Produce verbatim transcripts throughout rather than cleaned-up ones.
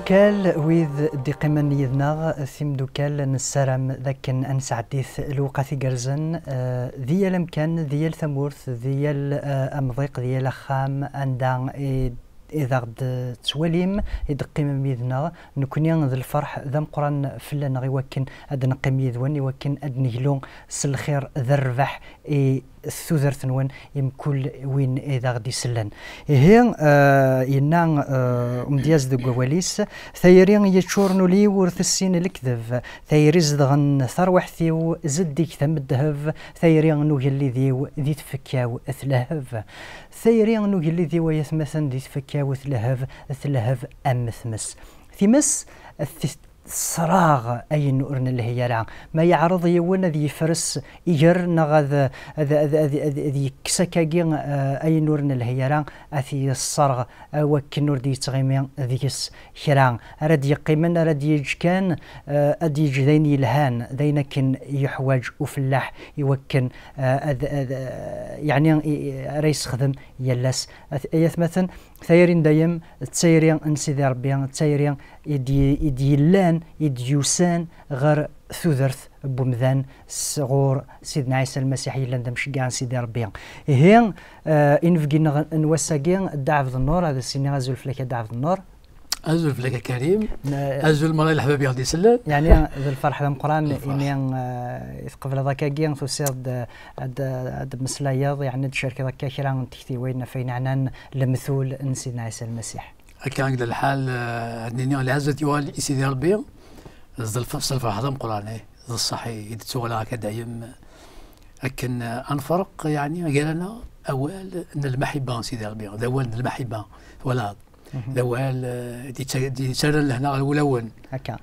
Kal wid d-iqqimen yid-neɣ, timdukal, nessaram d akken ad nesɛeddit lewqat igerrzen, eh, di yal amkan, di yal tamurt, di yal, eh, amḍiq, di yal axxam, anda i, i d aɣ-d-tettwalim, i d-teqqimem yid-neɣ. Nekni d lferḥ d ameqqran fell-aneɣ i wakken ad neqqim yid-wen, i wakken ad neglu s lxir d rrbeḥ i tudert-nwen, i mkul win i d aɣ-d-isellen. Ihi, eh, yenna, eh, umedyaz deg wawal-is: "Tayri yeččuren ul-iw ur tessin lekdeb, tayri zedɣen tarwiḥt-iw, zeddig tameddheb, tayri n ugellid-iw di tfekka-w tlehheb." Tayri n ugellid-iw, ay atmaten, di tfekka-w tlehheb, tlehheb am tmes. Times, tis-, tesraɣ ayen ur nelhi ara. Ma yeɛreḍ yiwen ad yefres iger neɣ ad, ad, ad, ad, ad, ad yekkes akkagi, eh, ayen ur nelhi ara, ad t-yesserɣ, eh, wakken ur d-yettɣimi deg-s kra. Ara d-yeqqimen, ara d-yeǧǧ kan, eh, ad d-yeǧǧ d ayen yelhan, d ayen akken yeḥwaǧ ufellaḥ i wakken, eh, ad, ad, eh, yeɛni, i, i, ara yessexdem yal ass. At-, ay atmaten, tayri n dayem, d tayri n Sidi Ṛebbi, d tayri i d-, i d-yellan, i d-yusan ɣer tudert n wemdan sɣur Sidna Ɛisa Lmasiḥ yellan d amceggeɛ n Sidi Ṛebbi. Ihi, eh, inebgi-nneɣ n wass-agi, Dda Ɛebdennur, ad as-iniɣ azul fell-ak a Dda Ɛebdennur. Azul fell-ak a Karim. Ne- Azul merra i leḥbab i ɣ-d-isellen. Yeɛni d lferḥ d ameqqran imi, eh, i tqebleḍ akkagi, tusiḍ-d, eh, ad, ad d-mmeslayeḍ, yeɛni ad d-tcerkeḍ akka kra n tektiwin ɣef wayen yeɛnan lemtul n Sidna Ɛisa Lmasiḥ. Akka i yella lḥal, eh, ad nini lɛezz ad yuɣal i Sidi Ṛebbi, d lf-, s lferḥ d ameqqran, eh, d ṣṣeḥ i, i d-ttuɣaleɣ akka dayem, akken, eh, ad nferq, yeɛni, gar-aneɣ awal n lmaḥibba n Sidi Ṛebbi, d awal n lmaḥibba, twalaḍ? D awal, eh, d-yetta-, d-yettarran lehna ɣer wulawen. Akka.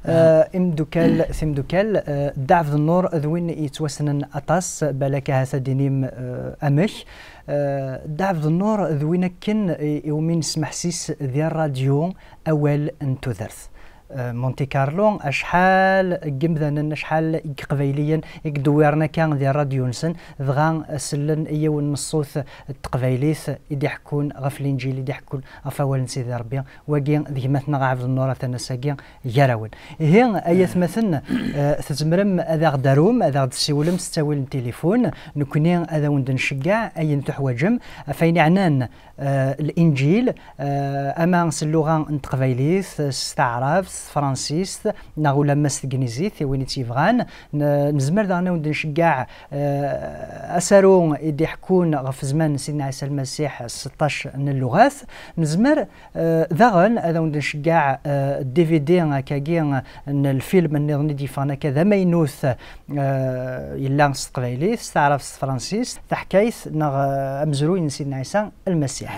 Eh, imdukal, timdukal, eh, Dda Ɛebdennur d win yettwassnen aṭas, balak ahat ad d-inim, eh, amek. Eh, Dda Ɛebdennur d win akken i, iwumi nesmeḥsis di ṛṛadyu awal n tudert. Eh, Monte Carlo, acḥal n yimdanen, acḥal n Yiqbayliyen i yedewwiren akka di ṛṛadyu-nsen, dɣa sellen i yiwen n ṣṣut n teqbaylit i d-iḥekkun ɣef Linǧil, i d-iḥekkun ɣef wawal n Sidi Ṛebbi. Wagi d gma-tneɣ Ɛebdennur, atan ass-agi gar-awen. Ihi, ay atmaten, eh, tzemrem ad aɣ-d-tarum, ad aɣ-d-tessiwlem s ttawil n tilifun. Nekni ad awen-d-nceggeɛ ayen tuḥwaǧem, ɣef wayen yeɛnan, eh, Linǧil, eh, ama s lluɣa n teqbaylit, s taɛrabt, s tefransist, neɣ ulamma s tegnizit, i win i tt-yebɣan. N-, nezmer daɣen ad awen-d-nceggeɛ, eh, asaru i d-iḥekkun ɣef zzman n Sidna Ɛisa Lmasiḥ, seṭṭac n lluɣat. Nezmer, eh, daɣen ad awen-d-nceggeɛ, eh, D V D akkagi n lfilm nniḍen i d-yeffɣen akka d amaynut, eh, yella s teqbaylit, s taɛrabt, s tefransist, taḥkayt neɣ, eh, amezruy n Sidna Ɛisa Lmasiḥ.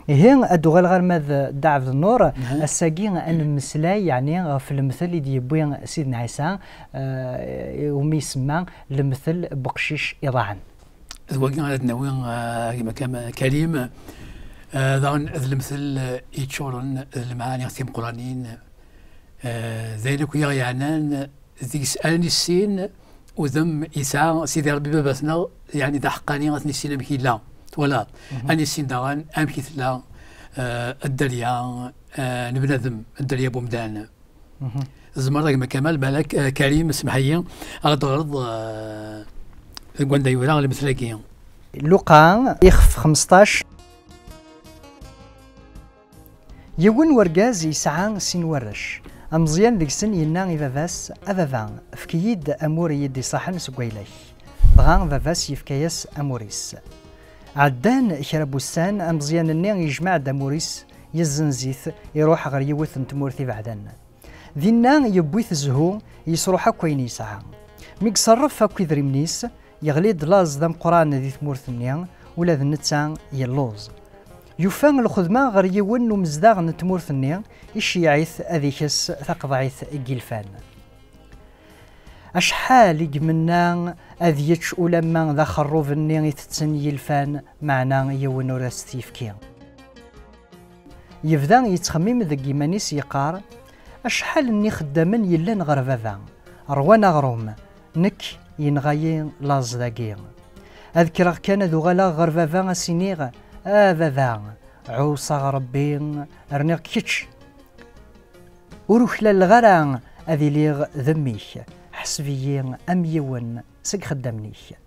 Ihi, ad d-uɣaleɣ arma d Dda Ɛebdennur, ass-agi ad nemmeslay, yeɛni, ɣef lemtel i d-yewwi Sidna Ɛisa, eh, umi isemma lemtel n uqcic iḍaɛen. D wagi ara d-nawi, eh, a gma Kam-, Karim, eh, daɣen d lemtel, eh, yeččuren d lemɛani timeqqranin, eh, d ayen akk i aɣ-yeɛnan deg-s ara nissin udem yesɛa Sidi Ṛebbi baba-tneɣ, yeɛni d aḥeqqani, ad t-nissin amek yella, twalaḍ? Ad nissin daɣen amek i tella, eh, dderya, eh, n bnadem, dderya n umdan. Tzemreḍ a gma Kamal, balak, eh, Karim, smeḥ-iyi, ad ɣ-d-teɣreḍ, eh, deg wanda yura lemtel-agi. Luqa, ixef xmesṭac. Yiwen wergaz yesɛa sin warrac. Ameẓyan deg-sen yenna i baba-s: "A baba, efk-iyi-d amur i yi-d-iṣaḥen seg waylak." Dɣa baba-s yefka-yas amur-is. Ɛeddan kra n wussan, ameẓyan-nni yejmeɛ-d amur-is, yezzenz-it, iruḥ ɣer yiwet n tmurt ibeɛden. Dinna yewwi-t zzhu, yesruḥ akk ayen yesɛa. Mi iṣerref akk idrimen-is, yeɣli-d laẓ d ameqqran di tmurt-nni, ula d netta yelluẓ. Yufa lxedma ɣer yiwen n umezdaɣ n tmurt-nni, iceyyeɛ-it ad ikes taqeḍɛit n yilfan. Acḥal i imenna ad yečč ulamma d axerrub-nni itetten yilfan, meɛna yiwen ur as-t-yefki. Yebda yettxemmim deg yiman-is, yeqqar: "Acḥal n ixeddamen yellan ɣer baba, ṛwan aɣrum, nekk yenɣa-yi laẓ dagi. Ad kkreɣ kan ad uɣaleɣ ɣer baba, ad s-iniɣ: A baba, ɛuṣaɣ Ṛebbi, rniɣ-k kečč." Ur uklaleɣ ara ad iliɣ d mmi-k, ḥseb-iyi am yiwen seg ixeddamen-ik.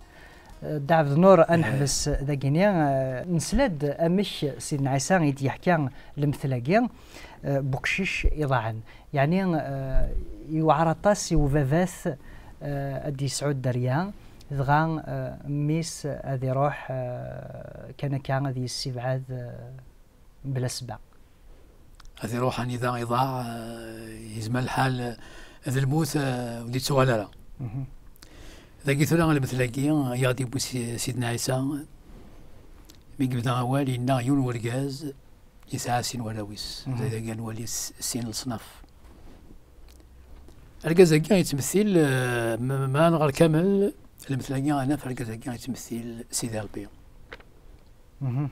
Dda Ɛebdnur, ad neḥbes dagini, eh, nesla-d amek Sidna Ɛisa i d-yeḥka lemtel-agi, eh, n uqcic iḍaɛen. Yeɛni, eh, yewɛer aṭas i ubabat, eh, ad d-yesɛu dderya, dɣa, eh, mmi-s ad iruḥ, eh, kan akka ad yessibɛed, eh, bla ssebba. Ad iruḥ anida iḍaɛ, eh, yezmer lḥal, eh, d lmut, eh, ur d-yettuɣal ara. Mhm. Dagi tura lemtel-agi i aɣ-d-yewwi si-, Sidna Ɛisa, mi yebda awal, yenna yiwen wergaz yesɛa sin warraw-is. Mhm. Dagi ad nwali s-, sin leṣnaf. Argaz-agi yettmettil, eh, ma, ma nɣer kamel lemtel-agi, ad naf argaz-agi yettmettil Sidi Ṛebbi. Mhm.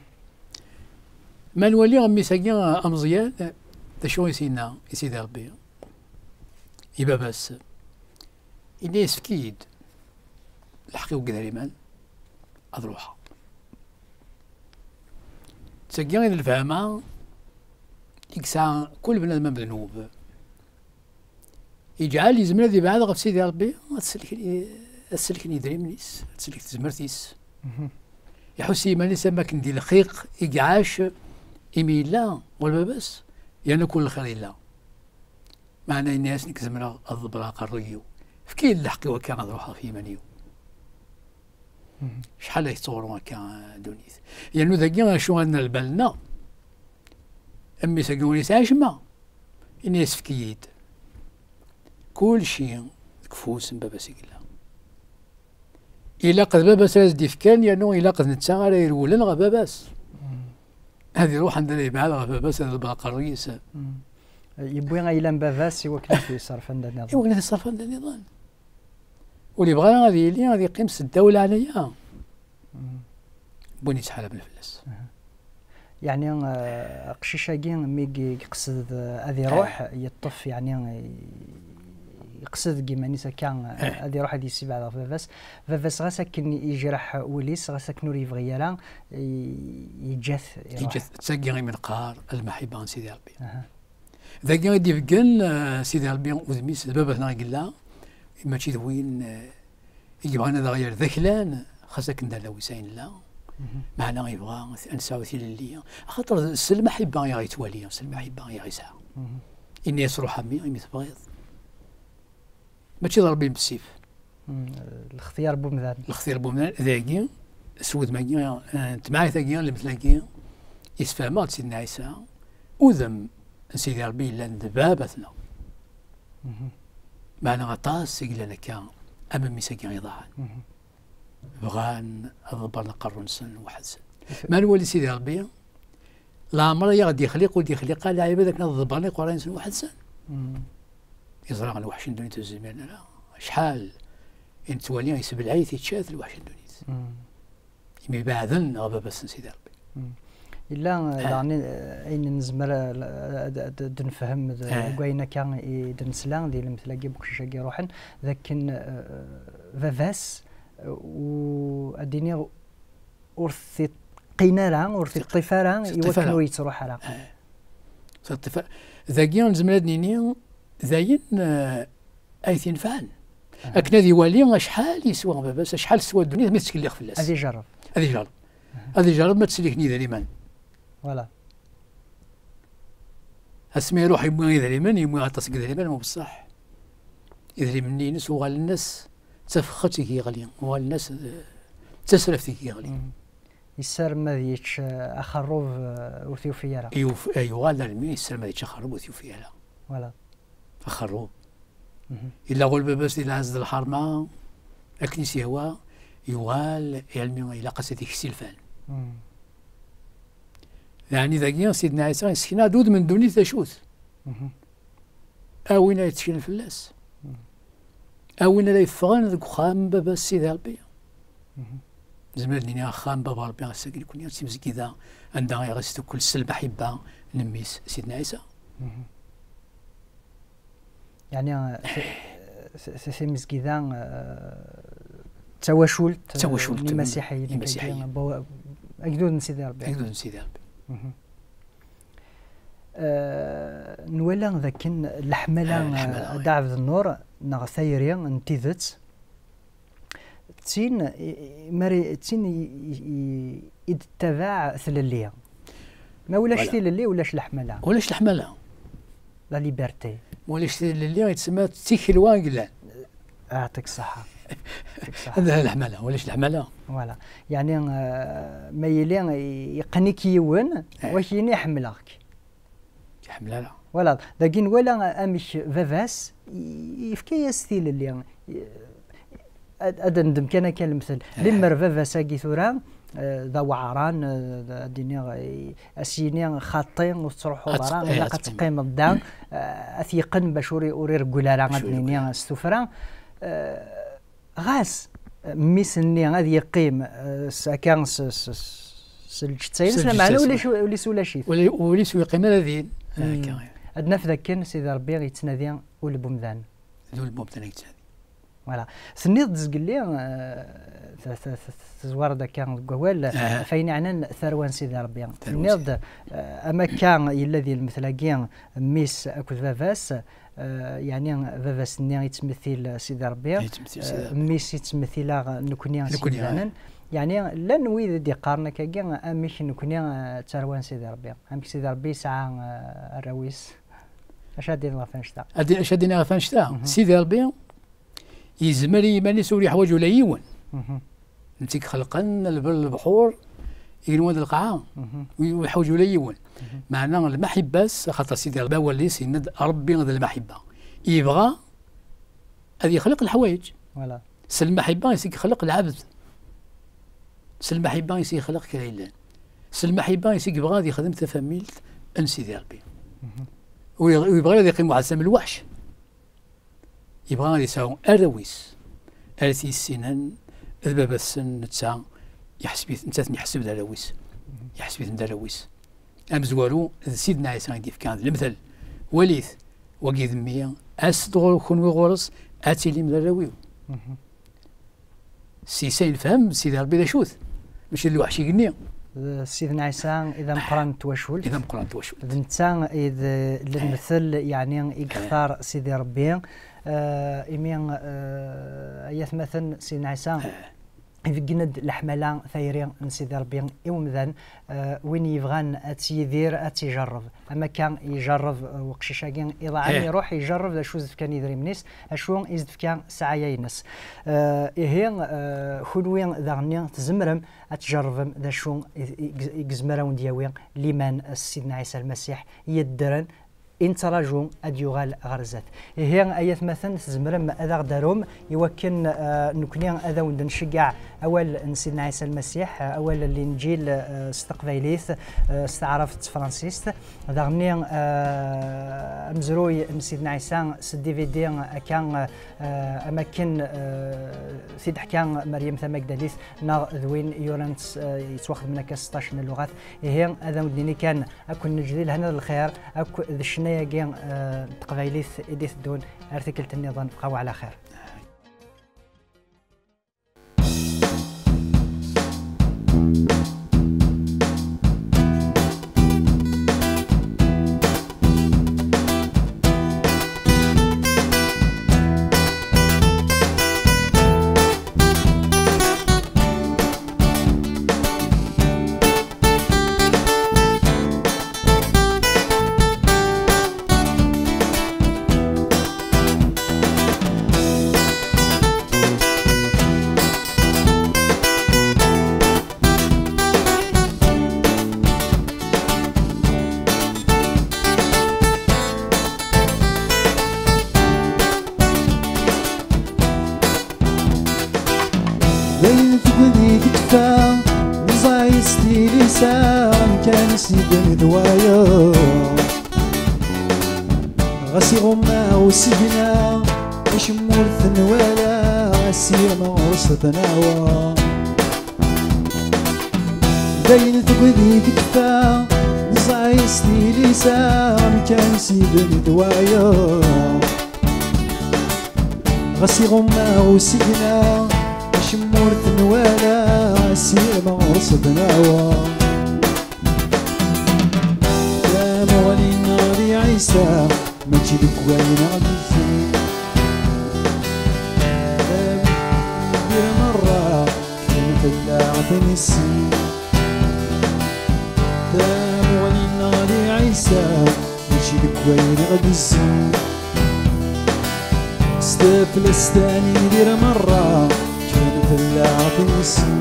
Ma nwali mmi-s-agi ameẓyan, d acu i s-yenna i Sidi Ṛebbi? I baba-s. Yenna-yas: "Efk-iyi-d lḥeqq-iw deg idrimen, ad ruḥeɣ." D tagi i d lefhama i yesɛa kul bnadem amednub. Yeǧɛel yezmer ad yebɛed ɣef Sidi Ṛebbi, ad sellken, ad sellken yidrimen-is, ad tsellek tezmert-is. Mhm. Iḥuss i yiman-is am wakken di lxiq i iɛac imi yella ɣur baba-s, yerna kul lxir yella. Meɛna yenna-yas: "Nekk zemreɣ ad ḍebbreɣ aqerruy-iw. Efk-iyi-d lḥeqq-iw akka ad ruḥeɣ ɣef yiman-iw." Mhm. Acḥal ay tettɣurru akka ddunit. Yernu dagi acu ad nerr lbal-nneɣ? Mmi-s-agi ur yesɛi acemma. Ini-as: "Efk-iyi-d." Kulci deg ufus n baba-s i yella. Ilaq d baba-s ara s-d-ifkan, yernu ilaq d netta ara irewlen ɣef baba-s. Mm. Ad iruḥ anda ara yebɛed ɣef baba-s, ad iḍebber aqerruy-is. Mm. Yewwi ayla n baba-s i wakken ad t-yeṣṣerf anda nniḍen. I wakken ad t-yeṣṣerf anda nniḍen. Ur yebɣi ara ad yili, ad yeqqim s ddaw leɛnaya. Mm. Wwin yettḥaraben fell-as. Aha. Yeɛni, eh, aqcic-agi mi i yeqsed, eh, ad iruḥ, eh, yeṭṭef, yeɛni, eh, yeqsed deg yiman-is akka, eh, eh, ad iruḥ ad yessibɛed ɣef baba-s. Baba-s ɣas akken yejreḥ wul-is, ɣas akken ur yebɣi ara, eh, yeǧǧa-t iruḥ. Yeǧǧa-t. D tagi i mi neqqar lmaḥibba n Sidi Ṛebbi. Aha. Dagi i d-ibeggen, eh, Sidi Ṛebbi udem-is d baba-tneɣ i yella, mačči d win, eh, i yebɣan ad aɣ-yerr d aklan, xas akken d arraw-is ay nella. Mhm. Meɛna yebɣa ad nesɛu tilelli, axaṭer s lmaḥibba i aɣ-yettwali, s lmaḥibba i aɣ-yesɛa. Mhm. Ini-as: "Ruḥ a mmi, imi tebɣiḍ." Mačči d Ṛebbi n bessif. Mm, lextyar n wemdan. Lextyar n wemdan, dagi, s wudem-agi, eh, n temɛayt-agi, lemtel-agi, yessefhem-aɣ-d Sidna Ɛisa, udem n Sidi Ṛebbi yellan d baba-tneɣ. Mhm. Meɛna aṭas i yellan akka, am mmi-s-agi iḍaɛen. Mhm. Bɣan ad ḍebbren aqerru-nsen weḥd-sen. Ma nwali Sidi Ṛebbi, leɛmer i aɣ-d-yexliq ur d-yexliq ara lɛibad akken ad ḍebbren iqerray-nsen weḥd-sen. Mm. Yeẓra lweḥc n ddunit ur zmiren ara. Acḥal i nettwali yessebleɛ-it, yečča-t lweḥc n ddunit. Mm. Imi beɛden ɣef baba-sen Sidi Ṛebbi. Mm. Yella, eh, daɣen, eh, ayen nezmer, eh, ad, ad, ad nefhem d, eh, deg wayen akka i d-nesla di lemtel-agi n uqcic-agi iruḥen, d akken, eh, baba-s, eh, u, ad d-iniɣ, ur t-iqqin ara, ur t-iṭṭif ara, i wakken ur yettruḥ ara. Eh. Ur t-iṭṭif ara. Dagi nezmer ad nini d ayen, eh, ay t-inefɛen. Aha. Akken ad iwali acḥal yeswa baba-s, acḥal teswa ddunit mi tettkellix fell-as. Ad ijerreb. Ad ijerreb. Aha. Ad ijerreb ma ttselliken yidrimen. Voilà. Asmi iruḥ yewwi idrimen, yewwi aṭas n yidrimen, ma beṣṣeḥ idrimen-nni-ines uɣalen-as d tafexxet i yeɣli, uɣalen-as d, d tasraft i yeɣli. Mm. Yessarem ad yečč, eh, axerrub, eh, ur t-yufi ara. Yuf-, eh, yuɣal almi yessarem ad yečč axerrub ur t-yufi ara. Voilà. Axerrub. Mhm. Yella ɣur baba-s di lɛezz d lḥerma, akken i s-yehwa, yuɣal, almi ilaq-as ad ikes ilfan. Mm. Yeɛni dagi, Sidna Ɛisa yessken-aɣ-d udem n ddunit d acu-t. Mhm. A win ara yetteklen fell-as. Mhm. A win ara yeffɣen deg uxxam n baba-s Sidi Ṛebbi. Mhm. Nezmer ad nini axxam n baba Ṛebbi, ass-agi nekni d timezgida anda i ɣ-isdukkel s lmaḥibba n mmi-s Sidna Ɛisa. Mhm. Yeɛni, eh, t-, t-, t-, timezgida, eh, d tawacult, eh, n imasiḥiyen, n imasiḥiyen. Agdud n Sidi Ṛebbi. Agdud n Sidi Ṛebbi. Mhm. Eh, nwala dakken leḥmala, eh, leḥmala, eh, Dda Ɛebdennur neɣ tayri n tidet, d tin, i, i, mari, d tin i, i, i d-tettabaɛ tlelli. Ma ulac tilelli, ulac leḥmala. Ulac leḥmala. La liberté. Ma ulac tilelli, yettsemma d tikelwa i yellan. Aɛṭik ṣṣeḥḥa. Aɛṭik ṣṣeḥḥa. Anda leḥmala, ulac leḥmala. Voilà. Yeɛni, eh, ma yili yeqqen-ik yiwen, eh, wa k-yini ḥemmleɣ-k. Ḥemmel ara. Voilà, dagi nwala amek baba-s i-, yefka-yas tilelli. I-, ad, ad ndem kan akka lemtel. Eh. Lemmer baba-s-agi tura, eh, d aweɛran, eh, d, ad iniɣ, eh, as-yini xaṭi, ur tettruḥuḍ ara, ilaq ad teqqimeḍ da, eh, ad t-yeqqen bac ur i-, ur ireggel ara, ad nini, s tuffra. Eh, Ɣas, eh, mmi-s-nni ad yeqqim, eh, s-, akka s, s, s, s lǧetta-ines, lameɛna ul-is, ul-is ulac-it. Ul-, ul-is ur yeqqim ara din. Hmm. Akka. Ad naf dakken Sidi Ṛebbi yettnadi ul n umdan. D ul n umdan ay yettnadi. Voilà. Tenniḍ-d zgelli, eh, t-, t-, t-, tezwareḍ akka deg wawal, eh, ɣef ayen yeɛnan tarwa n Sidi Ṛebbi. Tarwa n Sidi. Tenniḍ-d, eh, am akka yella di lmetla-agi, mmi-s akked baba-s, Eh, yeɛni baba-s-nni yettmettil Sidi Ṛebbi, yettmettil Sidi Ṛebbi. Eh, mmi-s yettmettil-aɣ nekkni s yimdanen. Yeɛni llan wid i d-yeqqaren akkagi, amek nekkni, eh, d tarwa n Sidi Ṛebbi? Amek Sidi Ṛebbi yesɛa, eh, arraw-is? Acu ad d-tiniḍ ɣef annect-a? Ad d-, acu ad d-iniɣ ɣef annect-a? Mhm. Sidi Ṛebbi yezmer i yiman-is, ur yeḥwaǧ ula yiwen. Mhm. Netta i ixelqen lb-, lebḥur, igenwan d lqaɛa, mhm, ur yeḥwaǧ ula yiwen. Mhm. Meɛna lmaḥibba-s, axaṭer Sidi Ṛebbi awal-is yenna-d Ṛebbi d lmaḥibba. Yebɣa ad yexleq leḥwayeǧ. Voilà. S lmaḥibba-is i yexleq lɛebd. S lmaḥibba-is i yexleq kra yellan. S lmaḥibba-is i yebɣa ad yexdem tafamilt n Sidi Ṛebbi. Mhm. Ur yeɣ-, ur yebɣi ad yeqqim weḥd-s am lweḥc. Yebɣa ad yesɛu arraw-is, ara t-yessinen d baba-tsen, netta yeḥseb-it, netta ten-yeḥseb d arraw-is, yeḥseb-iten d arraw-is. Amezwaru d Sidna Ɛisa i d-yefkan d lemtel, walit, wagi d mmi, as-d ɣur-, kunwi ɣur-s, ad tilim d arraw-iw. Mhm. S yisa i nefhem Sidi Ṛebbi d acu-t, mačči d lweḥc igenni. D Sidna Ɛisa i d ameqqran n twacult. I d ameqqran n twacult. D netta i d lemtel, yeɛni i yextar Sidi Ṛebbi. Eh, imi, eh, ay atmaten, Sidna Ɛisa ibeggen-d leḥmala, tayri n Sidi Ṛebbi i umdan, eh, win yebɣan ad tt-yidir, ad tt-ijerreb. Am akka ijerreb, eh, uqcic-agi iḍaɛen, iruḥ ijerreb d acu i s-d-fkan idrimen-is, acu i s-d-tefka ssɛaya-ines. Eh, ihi, eh, kunwi daɣenni tzemrem ad tjerrbem d acu i, i, i yezmer ad wen-d-yawi liman s Sidna Ɛisa Lmasiḥ, yeddren, i nettraǧu ad d-yuɣal ɣer zdat. Ihi, ay atmaten, tzemrem ad aɣ-d-tarum i wakken, eh, nekkni ad awen-d-nceggeɛ awal n Sidna Ɛisa Lmasiḥ, eh, awal n Linǧil, eh, s teqbaylit, eh, s taɛrabt, s tefransist. Daɣenni, eh, amezruy n Sidna Ɛisa s D V D akka, eh, am akken, eh, t-id-teḥka Meryem Tamagdalit, neɣ d win yuran s, eh, yettwaxedmen akka s seṭṭac n lluɣat. Ihi, ad awen-d-nini kan, ad ken-neǧǧ di lehna d lxir, akk d ccna-agi, eh, n teqbaylit i d-iteddun. Ar tikkelt nniḍen, bqaw ɛla xir. Dayen tegdi tekfa, ẓẓay s tilisa, amkan-is yedden d wayeḍ. Ɣas iɣumma usigna, acemma ur t-nwala, asirem ɣur-s d nawa. Dayen tegdi tekfa, ẓẓay s tilisa, amkan-is yedden d wayeḍ. Ɣas iɣumma usigna, acemma ur t-nwala, asirem ɣur-s d nawa. Tamuɣli n Ɛisa, mačči deg wayen ɣ-d-yessen. Tamuɣli merra, kfan fell-aɣ tin yessen. Tamuɣli-nneɣ di Ɛisa, mačči deg wayen ɣ-d-yessen. S taflest ad nidir merra, kfan fell-aɣ tin yessen.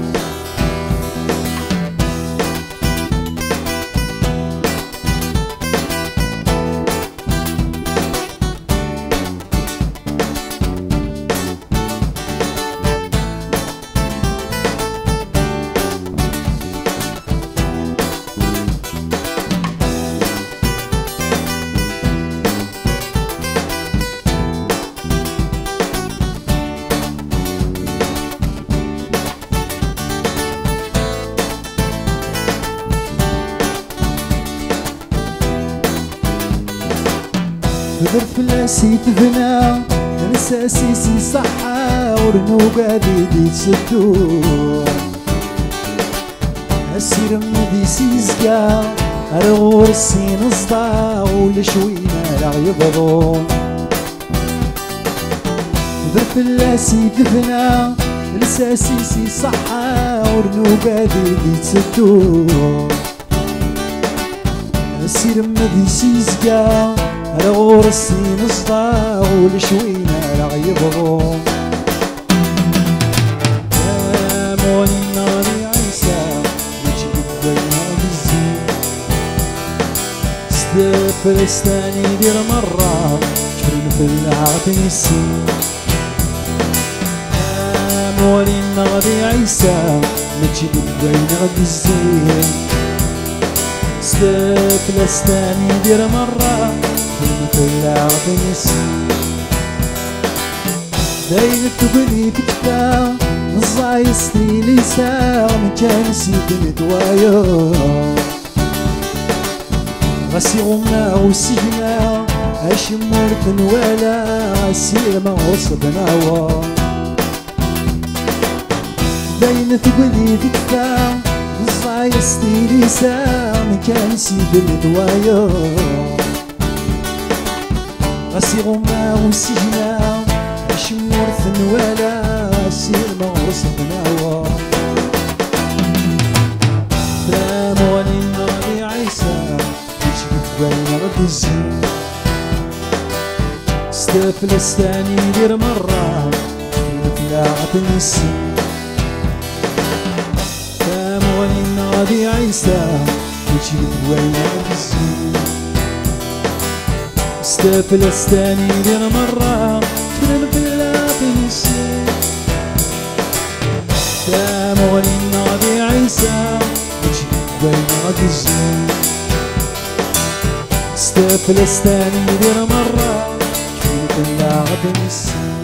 Tebder fell-as i tebna, lsas-is iṣeḥḥa, ur nugad i d-itteddu. Asirem deg-s yezga, ar ɣur-s ineẓḍa, ulac win ara ɣ-yebḍun. Tebder fell-as i tebna, lsas-is iṣeḥḥa, ur nugad i d-itteddu. Asirem deg-s yezga, ar ɣur-s ineẓḍa, ulac win ara ɣ-yebḍun. Tamuɣli-nneɣ di Ɛisa, mačči deg wayen ɣ-d-yezzin. S taflest ad nidir merra, kfan fell-aɣ tin yessen. Tamuɣli-nneɣ di Ɛisa, mačči deg wayen ɣ-d-yezzin. S taflest ad nidir merra, kfan fell-aɣ tin yessen. D ayen tugni tekfa, neẓẓay s tilisa, amkan sidden d wayeḍ. Ɣas iɣumma usegna, acemma ur t-nwala, asirem ɣur-s bnaweḍ. D ayen tugni tekfa, neẓẓay s tilisa, amkan sidden d wayeḍ. Ɣas iɣumma usegna, acemma ur t-nwala, asirem ɣur-s bnaweḍ. Tamuɣli-nneɣ di Ɛisa, mačči deg wayen ɣ-d-yezzin. S taflest ad nidir merra, kfan fell-aɣ tin yessen. Tamuɣli-nneɣ di Ɛisa, mačči deg wayen ɣ-d-yezzin. S taflest ad nidir merra, kfan fell-aɣ tin yessen. Tamuɣli-nneɣ di Ɛisa, mačči deg wayen ɣ-d-yezzin. S taflest ad nidir merra, kfan fell-aɣ tin yessen.